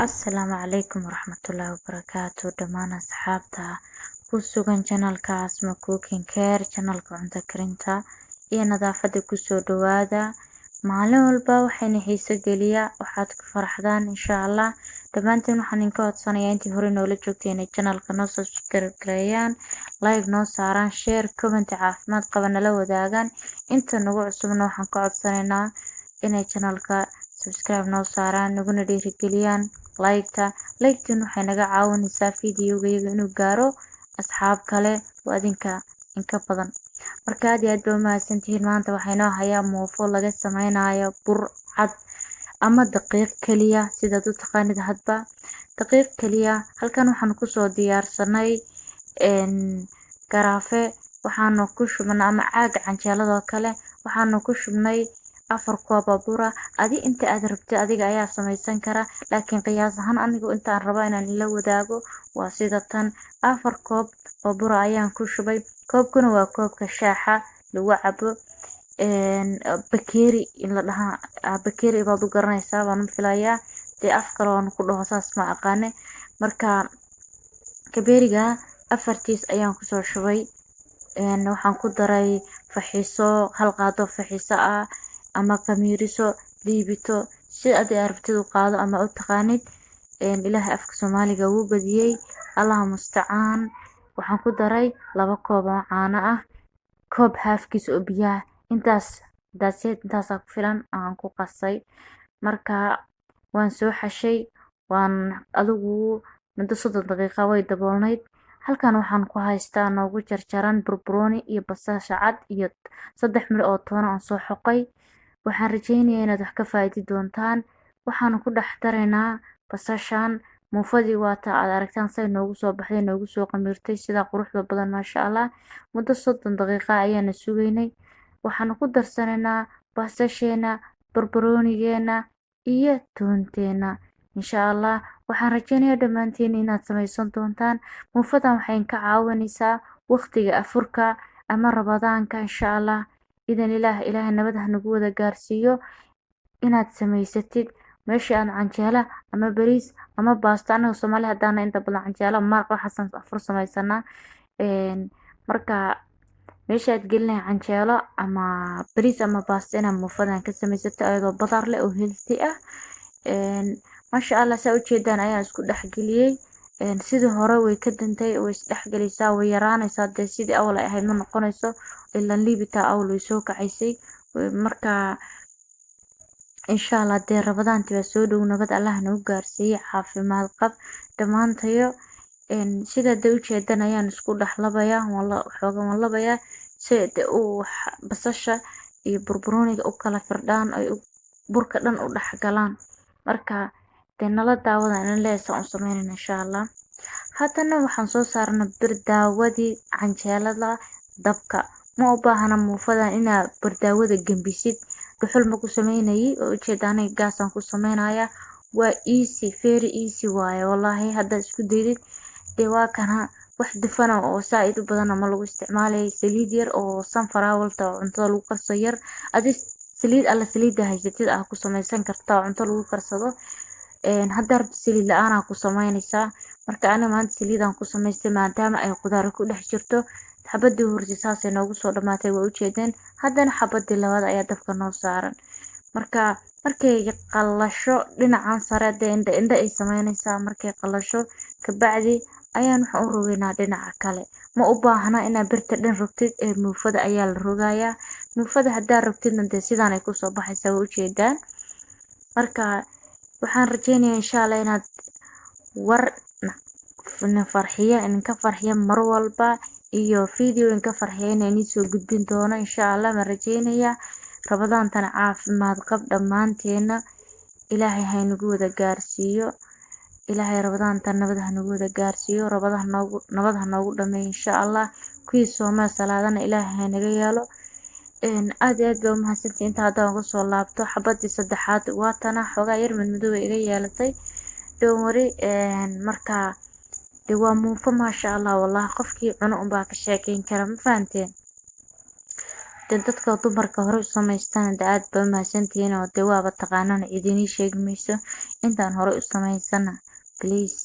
Asalaamu calaykum waraxmatullaahi wabarakaatu. Dhammaan asxaabta ku sugan channelka Asma Cooking Care, channelka cunto karinta iyo nadaafada, kusoo dhawaada. Maalin walba waxayna xiiso geliya, waxaad ku faraxdaan insha Allah. Dhammaantiin waxaan idinka codsanayaa, intii hore noola joogtay, inay channelka noo subscribe gareeyaan, like noo saaraan, share, comment caafimaad qaba nala wadaagaan. Inta nagu cusubna waxaan ka codsanaynaa inay channelka subscribe noo saaraan, naguna dhiirigeliyaan like-ta. Like-tan waxay naga caawinaysaa videoga iyaga inuu gaaro asxaab kale oo adinka inka badan. Marka aad iyo aad ba umahadsantihiin. Maanta waxaa inoo hayaa muufo laga sameynayo bur cad ama daqiiq keliya, sidaad u taqaanid hadba, daqiiq keliya. Halkan waxaan kusoo diyaarsanay garaafe, waxaanu ku shubnay, ama caaga canjeeladoo kale, waxaanu ku shubnay 4 koob oo bura. Adi inta aad rabtid adiga ayaa sameysan kara, laakiin qiyaas ahaan anigu intaan rabo inaan ila wadaago waa sida tan. 4 koob oo bura ayaan ku shubay. Koobkuna waa koobka shaaxa lagu cabo, bakeeri in la dhahaa, bakeeri baad u garanaysaa baan u filayaa. Dee af kale oon ku dhaho saas ma aqaane. Marka kabeeriga afartiis ayaan kusoo shubay. Waxaan ku daray faxiiso, hal qaado faxiiso ah ama qamiiriso, liibito, si adi rabtid u qaado ama u taqaanid. Ilaahay afka Soomaaliga wuu badiyey, Allaha mustacaan. Waxaan ku daray 2 koob oo caano ah, koob haafkiis oo biyaha. Intaas daaseed, intaasaa ku filan aan ku qasay. Marka waan soo xashay, waan adigu muddo 30 daqiiqa way daboolnayd. Halkan waxaan ku haystaa noogu jarjaran barbarooni iyo basasha cad iyo 3 mil oo toona aan soo xoqay. Waxaan rajeynayaa inaad wax ka faa'iidi doontaan. Waxaanu ku dhex daraynaa basashan. Muufadii waata aad aragtaan say noogu soo baxday, noogu soo qamiirtay sidaa quruxda badan, maasha Allah. Muddo 30 daqiiqa ayaana sugaynay. Waxaanu ku darsanaynaa basasheena, barbaroonigeena iyo toonteena insha Allah. Waxaan rajeynayaa dhammaantiin inaad samaysan doontaan muufadan. Waxay ka caawinaysaa waqtiga afurka ama Ramadaanka insha Allah, idan Ilaah, Ilaahay nabad ha nagu wada gaarsiiyo, inaad samaysatid meeshii aad canjeela ama bariis ama baasto. Anaga Soomaali haddaana inta badan canjeela, maraq, waxaasan afur samaysanaa. Marka meesha aad gelinaya canjeelo ama bariis ama baasto, inaad muufadan ka samaysato ayadoo badar leh oo healthy ah, maasha Allah. Saa ujeedaan ayaan isku dhexgeliyey. Sidii hore way ka dantay, way isdhexgelaysaa, way yaraanaysaa. Dee sidii awal ay ahayd ma noqonayso, ilaan liibitaa awal way soo kacaysay. Marka insha Allah, dee Ramadaanti baa soo dhow, nabad Allah nagu gaarsiiyey, caafimaad qab dhammaantayo. Sida dee ujeedan ayaan isku dhex labayaa, xooga waan labayaa si de uu basasha iyo barbarooniga u kala firdhaan, ay burka dhan u dhex galaan. Marka dee nala daawada inan leeyahay u sameynayna insha Allah. Haddana waxaan soo saarnay birdaawadii canjeelada dabka. Ma u baahna muufadan inaad birdaawada gembisid. Dhuxul ma ku sameynayay oo ujeeda, aniga gaasaan ku sameynaya. Waa easy, very easy waaye wallaahi haddaad isku daydid. Dee waa kana, wax dufana oo saaid u badana ma lagu isticmaalaya. Saliid yar oo sunflower-ta oo cuntada lagu karsado yar, adi saliid alla saliida haysatid aa ku samaysan kartaa oo cunto lagu karsado. Haddaa rabtid saliid la-aan aa ku sameynaysaa. Marka aniga maanta saliidaan ku samaystay maadaama ay qudaar ku dhex jirto. Xabadii horreysay saasay noogu soo dhamaatay, waa ujeedeen. Haddana xabadii labaad ayaa dabka noo saaran. Marka markay qallasho dhinacan sare, dee indho indho ay sameynaysaa. Markay qallasho kabacdi ayaan waxaan u rogeynaa dhinaca kale. Ma u baahna inaad birta dhan rogtid ee muufada ayaa la rogayaa. Muufada haddaa rogtidna dee sidaan ay kusoo baxaysaa, waa ujeedaan. Marka waxaan rajeynayaa insha Allah inaad war farxiya, idinka farxiya mar walba iyo video idinka farxiya inaan idiin soo gudbin doono insha Allah baan rajeynayaa. Ramadaantana caafimaad qab dhammaanteena Ilaahay haynagu wada gaarsiiyo. Ilaahay Ramadaanta nabad ha nagu wada gaarsiiyo, rabadaha noogu nabad ha noogu dhameeyo insha Allah. Kuwii soomaa salaadana Ilaahay haynaga yeelo. Aad iyo aad baa umahadsantihiin. Inta haddaan uga soo laabto, xabadii saddexaad waatana, xoogaa yar madmadow ay iga yeelatay, don't worry. Marka de waa muufo, maasha Allah wallahi, qofkii cuno unbaa ka sheekeyn kara, ma fahanteen? Dee dadka dumarka hore u samaystaan de aad baa mahadsantihiin oo dee waaba taqaanaan, idinii sheegi mayso. Intaan hore u samaysana, please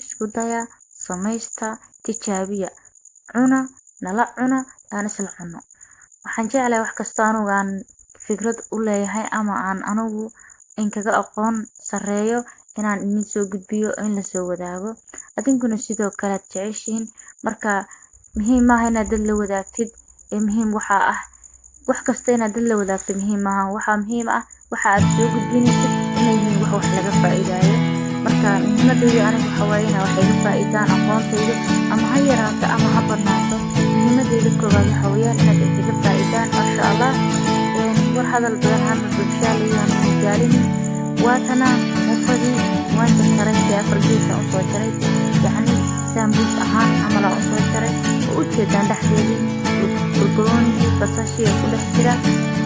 isku daya, samaysta, tijaabiya, cuna, nala cuna, aan isla cuno. Waxaan jeclahay wax kasta anugu aan fikrad u leeyahay ama aan anugu inkaga aqoon sareeyo inaan idin soo gudbiyo, in lasoo wadaago. Adinkuna sidoo kale aad jeceshihiin. Marka muhiim maaha inaad dad la wadaagtid ee muhiim waxaa ah wax kasta inaad dad la wadaagto muhiim maaha. Waxaa muhiim ah waxa aad soo gudbinaysid inay yihiin wax wax laga faa'iidayo. Marka muhiimadayda aniga waxa waaye inaa wax iga faa'iidaan aqoontayda, ama ha yaraato ama ha badnaato. Muhiimadayda koowaad waxa weeyaan inaad iga faa'iidaan. Maasha Allah, war hadal badan hama bulshaaliyo daalinin. Waatana muufadii waan jarjaray, si afar gees aan usoo jaray, yacni saambuus ahaan camal aan usoo jaray. Oo ujeedaan dhexdeedii barbaroonigii, basashii ku dhex jira.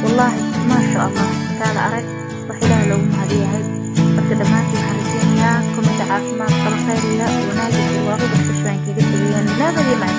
Wallaahi maasha Allah, kaala arag, wax Ilaahay loogu mahadiyahay. Marka dhammaantiin waxaan rajeynayaa comment caafimaad qaba, khayr iyo wanaag iyo barwaaqo, bashbash baan kaga tegaya. Nabad iyo macasalaam.